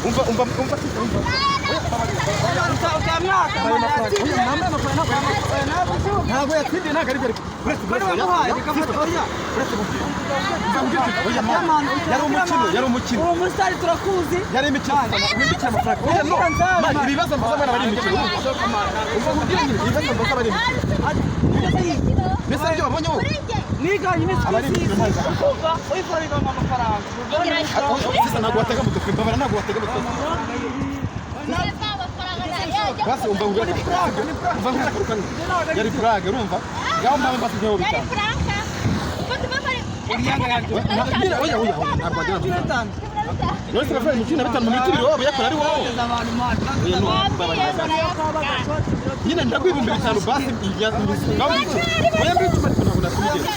Umva, umva, umva, umva. Utamwaka. Ayo mafaranga, oya, nambaye amafaranga, ntabwo yatsindiye, ntabwo ari byo, ariko uretse Bari bamuhaye, reka oya. Uretse mubwire, umva mbwire, oya man, yari umukino, yari umukino. Uwo musitari turakuzi. Yari imikino, wibikira amafaranga. Oya, no man, ibibazo mbaza mwana bari imikino. Umva nkubwire nyine, ibibazo mbaza bari imikino. Mbese aribyo wabonye wowe? Niganye Aba ari imikino ntazi. Kumva uyikora bivamo amafaranga. Sasa ntabwo watega moto pe, mbabara, ntabwo watega moto. Basi umva nkubwire, umva nkubwire akantu kamwe. Yari prank, urumva? Ngaho mbabe mbasi nkeho bitanu. Nyine, oya, oya, oya, ntabwo wagira amafaranga. None se amafaranga 15 mu minota 2 waba uyakora ari wowe? Oya, no, mbabarira. Nyine ndaguha 5000 basi, ngaho mbicuma. Oya, mbicuma, ariko ntabwo nakubigera.